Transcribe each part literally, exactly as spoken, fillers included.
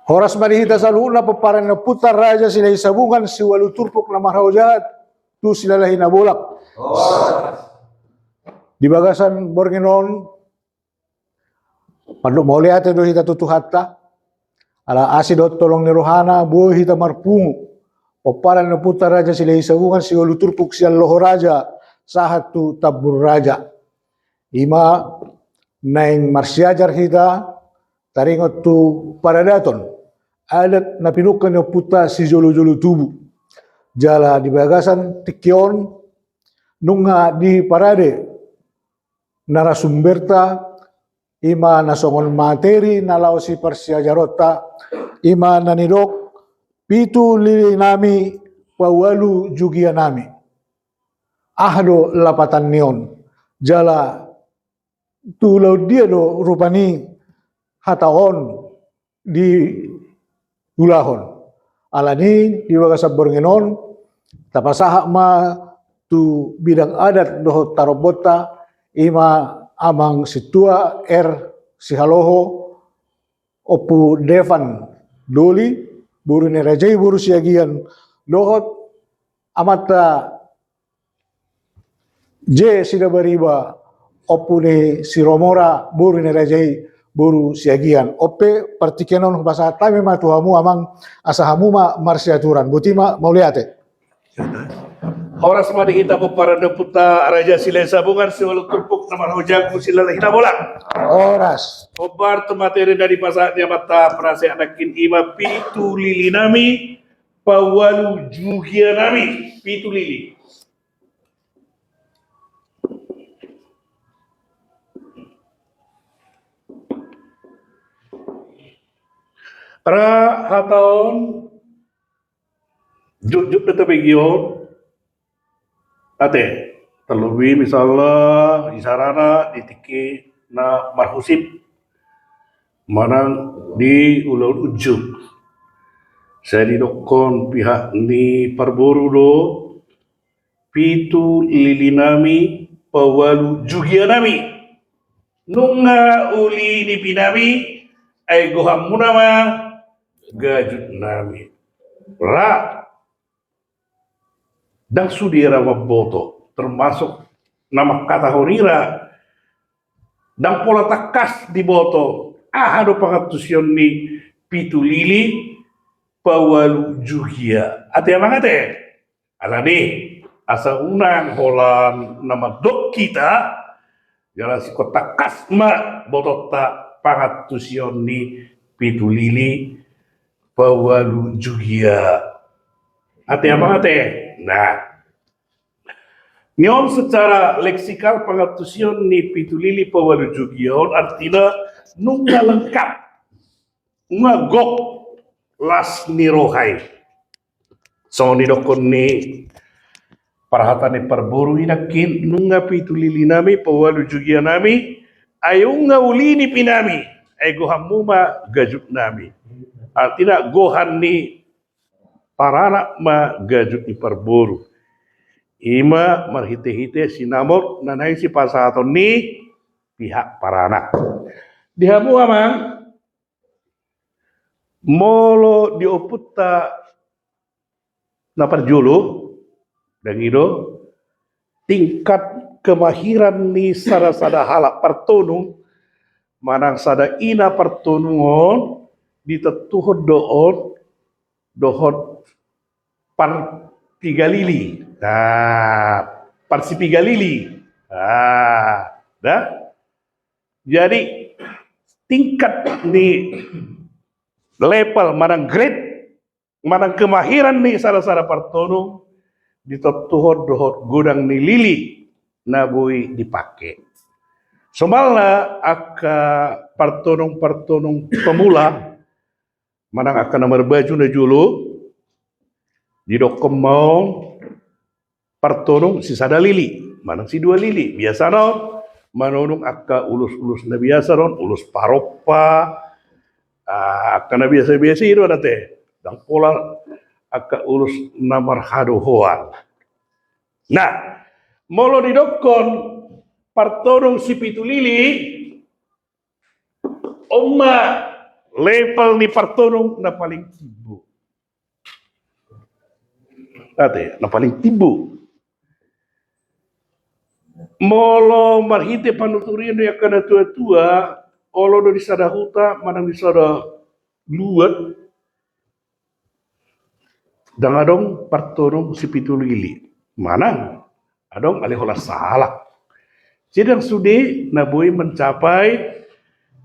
Horas ma di hita saluhutna pomparan ni ompunta Raja Silahi Sabungan, siualu turpuk na marhau jahat tu Silalahi na bolak. Di bagasan borngin on, mandok mauliate do hita tu Tuhanta, ala asi dohot holong ni rohana boi hita marpungu pomparan ni ompunta Raja Silahi Sabungan, siualu turpuk sian Loho Raja sahat tu Tambun Raja. Ima naeng marsiajar hita taringot tu paradaton adat na pinungka ni ompunta sijolojolo tubu. Jala di bagasan tingki on nunga diparade narasumberta, ima na songon materi na laho siparsiajaronta, ima na nidok pitu lili nami, paualu jugia nami. Aha do lapatan ni on? Jala tu ulaon dia do rupani hata on diulahon? Alani di bagasan borngin on tapasahat ma tu bidang adat dohot tarombonta, ima Amang Sintua R Sihaloho, Ompu Devan Doli, boru ni raja i boru Siagian, dohot amanta J Sidabariba, Ompu ni Siromora, boru ni raja i boru Siagian. On pe partingkian on hupasahat hami ma tu hamu Amang, asa hamu ma marsiaturan. Boti ma, mauliate. Horas ma di hita pomparan ni ompunta Raja Silahi Sabungan, siualu turpuk na marhau jahat tu Silalahi na bolak. Horas. Hombar tu materi na dipasahat ni amanta penasehat nangkin, ima pitu lili nami, paualu jugia nami, pitu lili. Ra hata on jotjot do tabege on. Ate, terlebih misalna isarana di tingki na marhusip manang di ulaon unjuk. Sai didokkon pihak ni parboru do, pitu lili nami, paualu jugia nami. Nunga uli nipi nami, ai gohanmuna ma gajut nami. Ra, ndang sude ra mamboto, termasuk na mangkatahon i ra ndang pola tangkas diboto aha do pangantusion ni pitu lili, paualu jugia. Ate Amang ate. Alani, asa unang holan na mandok hita, jala singkop tangkas ma botonta pangantusion ni pitu lili, paualu jugia. Ate Amang ate. Nah. Ni on secara leksikal pangantusion ni pitu lili, paualu jugia on artina nunga lengkap. Nunga gok las ni roha i. Songon didokkon ni parhata ni parboru i nangkin, nunga pitu lili nami, paualu jugia nami, ai nunga uli nipi nami, ai gohanmu ma gajut nami. Artina gohan ni paranak ma gajut ni parboru. Ima marhitehite sinamot na naeng sipasahaton ni pihak paranak. Di hamu Amang, molo di ompunta na parjolo, ndang i do, tingkat kemahiran ni sada-sada halak partonung manang sada ina partonung on ditontuhon do on dohot parpiga lili. Nah, parsipiga lili. Nah, da. Jadi tingkat ni level manang grade manang kemahiran ni sada-sada partonung ditontuhon dohot godang ni lili na boi dipake. Somalna angka partonung-partonung pemula manang angka na marbaju na jolo, didokkon ma on partonung sisada lili manang sidua lili. Biasana on manonung angka ulos-ulos na biasa do on, ulos parompa, ah, angka na biasa-biasa i do ate. Ndang pola angka ulos na marhadohoan. Nah, molo didokkon partonung sipitu lili, on ma level ni partonung na paling timbo. Ate, na paling timbo. Molo marhite panuturion ni angka na tua-tua, olo do di sada huta manang di sada luat, ndang adong partonung sipitu lili. Manang adong ale holan sahalak. Jadi ndang sude na boi mencapai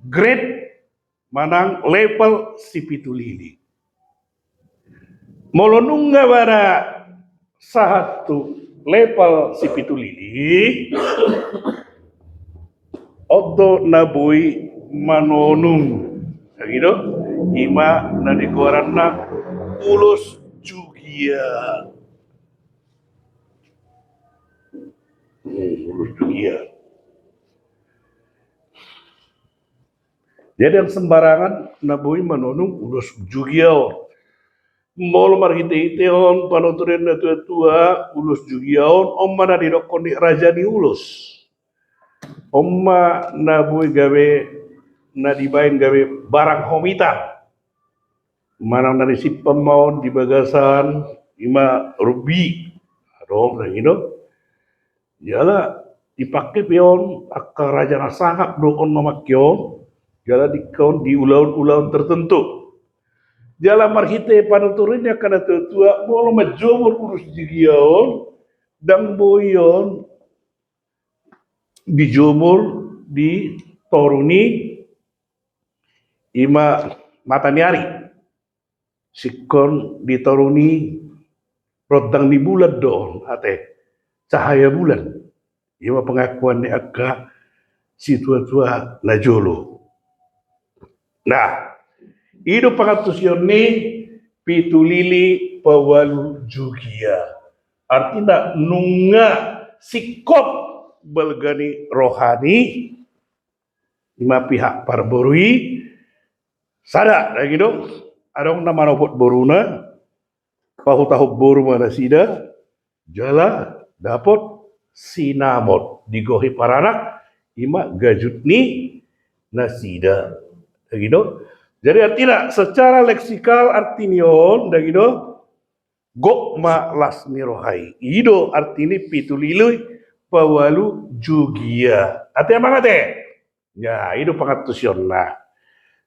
grade manang level sipitu lili. Molo nunga bana sahat tu level sipitu lili, on do na boi manonung. Jadi do, ima na nigoaranna ulos jugia. Hmm, ulos jugia. Jadi ndang sembarangan na boi manonung ulos jugia on. Molo marhite-hite on panuturion na tua-tua, ulos jugia on, on ma na didokkon ni raja ni ulos. On ma na boi gabe, na dibaen gabe barang homitan. Manang na disimpan ma on di bagasan, ima rubi. Adong, na i do. Jala dipake pe on angka raja na sangap do on mamake on, jala dipake on di ulaon-ulaon tertentu. Jala marhite panuturion ni angka na tua-tua, molo manjomur ulos jugia on, ndang boi on dijomur di toru ni ima mata ni ari. Singkon di toru ni rondang ni bulan do on, ate, cahaya bulan. Ima pengakuan ni angka situa-tua na jolo. Nah, i do pangantusion ni pitu lili paualu jugia. Artina nunga singkop balga ni roha ni ima pihak parboru i, sada, na i do, adong na manopot boruna, pahutahon boru ma nasida, jala dapot sinamot, digohi paranak, ima gajut ni nasida. Na i do. Jadi artina secara leksikal arti ni on, na i do, gok ma las ni roha i. I do arti ni pitu lili paualu jugia. Ate amang ate. Ya, i do pangantusionna.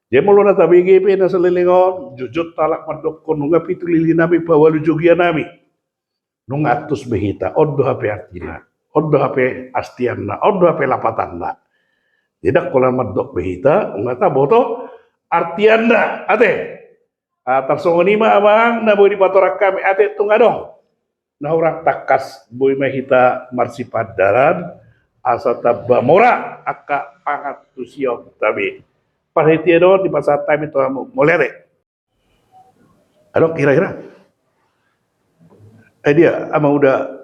Jadi molo na tabege pe na saleleng on, jotjot halak mandokkon nunga pitu lili nami paualu jugia nami. Nunga antus be hita, on do hape artina. On do hape astianna, on do hape lapatanna. Jadi ndang holan mandok be hita, nunga taboto artianna. Ate. Ah, tarsongon i ma amang na boi dipatorang hami, ate, tung adong na hurang tangkas, boi ma hita marsipandaran asa tamba mora angka pangantusionta be. Panitia do on, dipasahat hami tu hamu, mauliate. Adong hira-hira? Eh, dia, amang uda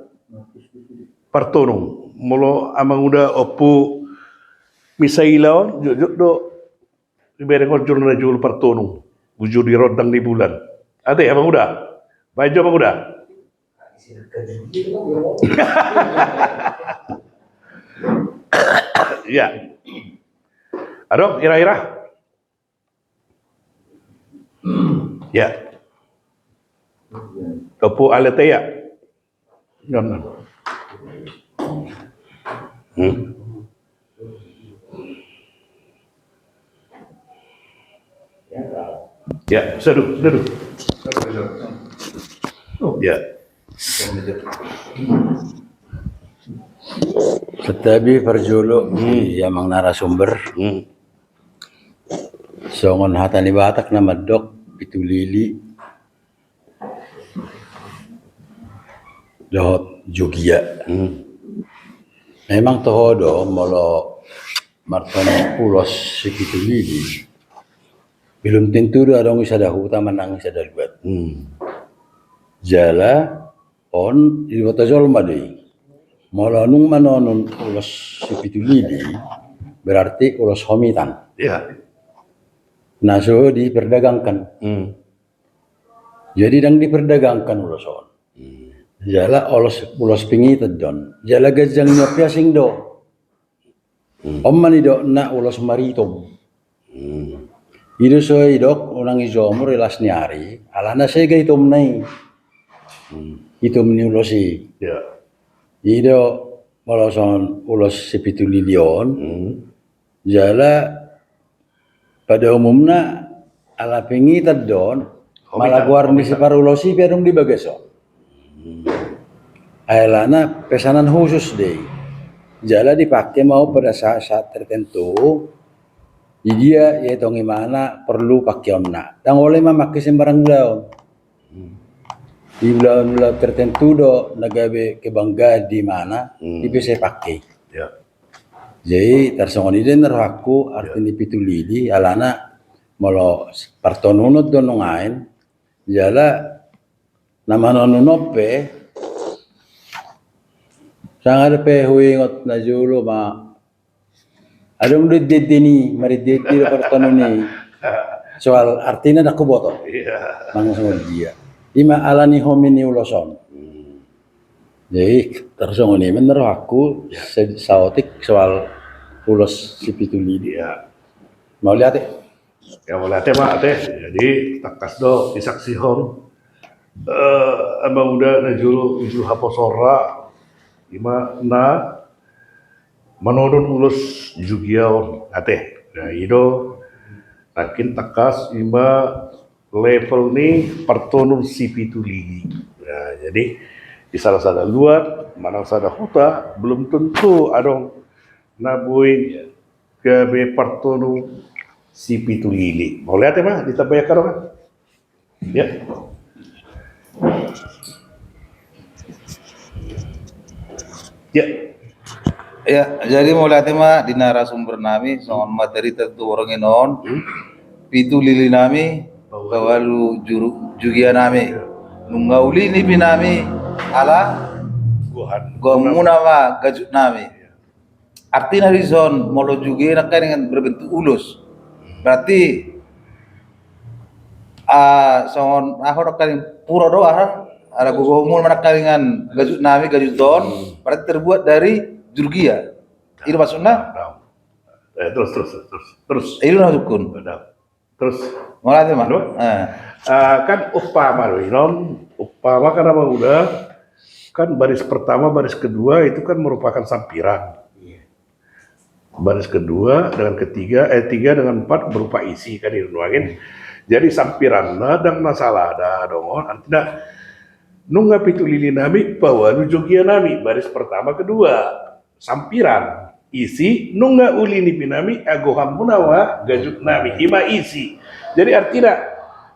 partonung. Molo amang uda Ompu Misaila on, jotjot do dibereng on jolo na jolo partonung. Uju di rondang ni bulan. Ate, amang uda. Baen jo amang uda. Ya. Adong hira-hira? Ya. Ompu Aletea. Hmm. Ya, saduh, saduh. Ya. Santabi parjolo, hmm, di amang narasumber. Hmm. Songon hata ni Batak na mandok, pitu lili dohot jugia. Hmm. Memang toho do, molo martonung ulos sipitu lili, belum tentu do adong di sada huta manang di sada luat. Hmm. Jala on diboto jolma do i. Molo nunga manonung ulos sipitu lili, berarti ulos homitan. Iya. Na so diperdagangkan. Hmm. Jadi ndang diperdagangkan ulos on. Hmm. Jala ulos, ulos pingiton do on. Jala ganjang ni on pe asing do. Hmm. On ma nidokna ulos maritom. Hmm. I do so didok unang dijomur di las ni ari, alana sega itomna i. Itom ni ulos i. I do molo songon ulos sipitu lili on, jala pada umumna ala pingitan do on, mala goar ni siparulos i pe adong di bagas on. Alana pesanan khusus do i. Jala dipake ma on pada saat-saat tertentu, di dia ia tong imana perlu pakeonna. Ndang olo i mamake sembarang ulaon. Di ulaon-ulaon tertentu do na gabe kebanggaan di imana, i pe sai pake. Jadi tarsongon i do na rohangku arti ni pitu lili, alana molo partonunon do nuaeng, jala na manonun on pe, sanga dope huingot na jolo ma, adong do ende-ende ni, marende-ende do partonun i. Soal artina ndang huboto. Manang songon dia. I ma ala ni homi ni ulos on. Jadi tarsongon i ma na rohangku saotik soal ulos sipitu lili. Mauliate. Mauliate ma ate. Jadi tangkas do disaksihon amang uda na jolo uju haposorna, i ma na manonun ulos Jugia on ate. Nah, i do nangkin tangkas i ma level ni partonun sipitu lili. Nah, jadi di sada-sada luat manang sada huta belum tentu adong na boi gabe partonun sipitu lili. Mauliate ma, ditambai angka dongan. Ya. Ya. Ya, jadi mauliate ma di narasumber nami, songon materi tertutup orang inon, pitu lili nami, pawalu juru, jugia nami. Nunga uli nipi nami, ala goham muna ma gajut nami. Artina dison molo jugia nangkaningan berbentuk ulos. Berarti ah, songon aha nangkaning pura do aha, ala goham muna ma nangkaningan gajut nami, gajut on, berarti terbuat dari jurgia. I do maksudna? Terus, terus, terus, terus. I do na sukun. Terus. Mauliate ma. Kan umpama do inon, umpama kan amang uda, kan baris pertama, baris kedua itu kan merupakan sampiran. Baris kedua dengan ketiga, eh, tiga dengan empat berupa isi kan i do nuaeng. Jadi sampiranna ndang na sala da dongan, artina nunga pitu lili nami pawalu jugia nami, baris pertama kedua. Sampiran, isi, nunga uli nipi nami, ah, goham muna ma gajut nami, i ma isi. Jadi artina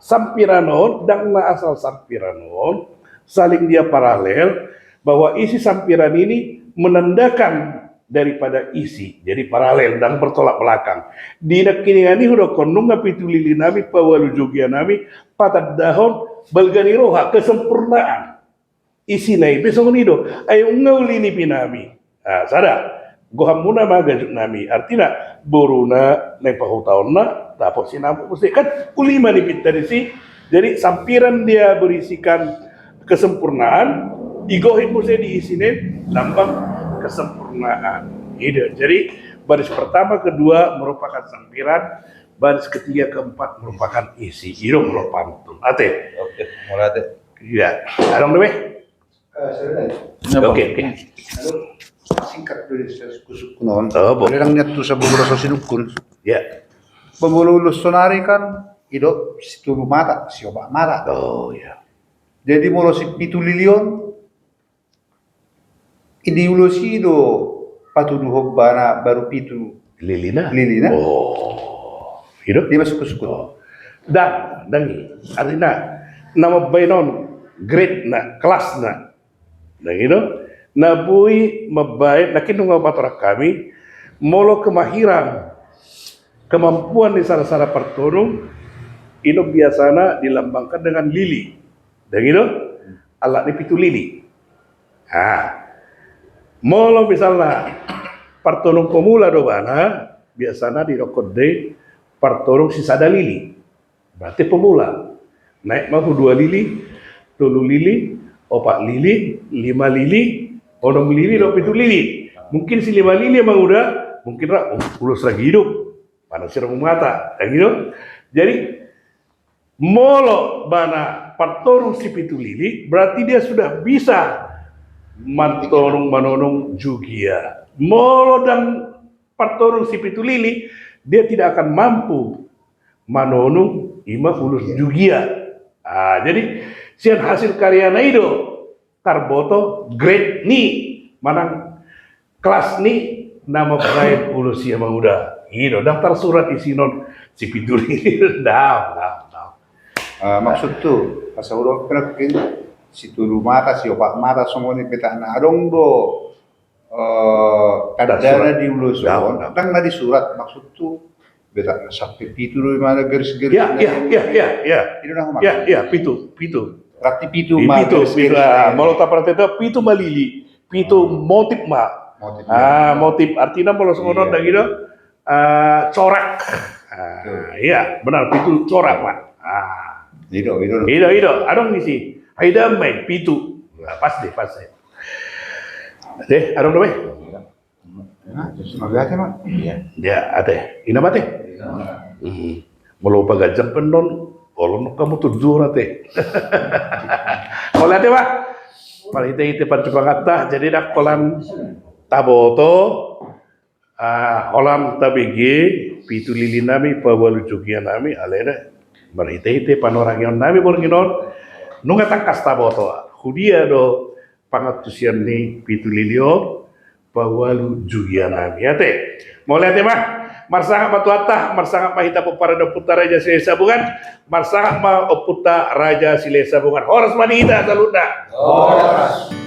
sampiran on ndang na asal sampiran on, saling dia paralel, bahwa isi sampiran ini menandakan daripada isi, jadi paralel, ndang bertolak belakang. Di nangkiningan i hudokkon nunga pitu lili nami pawalu jugia nami, patandahon balga ni roha, kesempurnaan. Isina i pe songon i do. Ai nunga uli nipi nami. Sada, goham muna ma gajut nami. Artina boruna naeng pahutaonna dapot sinamot muse, kan uli ma nipinta disi. Jadi sampiran dia berisikan kesempurnaan, digohi muse di isina i lambang kesempurnaan. I do. Jadi baris pertama, kedua merupakan sampiran, baris ketiga, keempat merupakan isi. I do molo pantun. Ate. Oke, mauliate. Iya, adong dope. Oke, oke. Singkat dulu, sukun-sukun on. Boleh nang niat tu sabuku rasa sinukun. Ya. Pemulu ulus sonari kan i do situlu mata, siopat mata. Oh, iya. Jadi molo sipitu lili on, i di ulos i do patuduhon ibana baru pitu lilina. Lilina. Oh. I do? Dia masuk ke sukun. Ndang, ndang i. Artina na mambaen on grade na, kelasna. Ndang i do? Na boi mambaen, nangkin nunga patorang hami, molo kemahiran, kemampuan ni sada-sada partonun, i do biasana dilambangkan dengan lili. Ndang i do? Alat ni pitu lili. Nah, molo misalna partonun pemula do ibana, biasana didokkon do i partonun sisada lili. Berarti pemula. Naek ma tu dua lili, tolu lili, opat lili, lima lili, onom lili, dohot pitu lili. Mungkin si lima lili amang uda, mungkin ra, oh, ulos ragi hidup. Mana si rong mata, kan gitu. Jadi molo ibana partorung sipitu lili, berarti dia sudah bisa mantorung manonung jugia. Molo ndang partorung sipitu lili, dia tidak akan mampu manonung ima ulos jugia. Ah, jadi sian hasil karyana i do tarboto grade ni manang kelas ni na mambaen ulos i, Amang Uda. I do, ndang tarsurat disi on sipitu lili, ndang, ndang, ndang. Ah, maksudhu, asa hudok pe nangkin, situlu mata, siopat mata, songon i, petak na adong do, eh, tandana di ulos on, ndang na disurat, maksudhu, petak na sampe pitu do, ima na garis-garis. Ya, ya, ya, ya, ya. I do na humaksud. Ya, ya, pitu, pitu. Berarti pitu ma garis-garis. Pitu, pitu, ah, molo taparhatian, pitu ma lili, pitu motif ma. Motif, ah, motif. Artina molo songon on ndang i do, ah, corak. Ah, iya, benar, pitu corak ma. Ah. I do, i do. I do, i do. Adong disi. Ai damai pitu. Nah, pas deh, pas deh. Deh, adong do be? Nah, terus mauliate ma. Iya. Ya, ate. Ina ma ate. Molo paganjang pe on, olo nunga hamu tunjur ate. Mauliate ma. Marhite-hite pansumanganta, jadi ndang holan taboto, ah, holan tabege pitu lili nami, paualu jugia nami, alai marhite-hite panorangion nami borngin on, nunga tangkas taboto. Hudia do pangantusion ni pitu lili on, paualu jugia nami. Ate. Mauliate ma. Marsangap ma Tuhanta, marsangap ma hita pomparan ni Ompunta Raja Silahisabungan, marsangap ma Ompunta Raja Silahisabungan. Horas ma di hita saluhutna. Horas.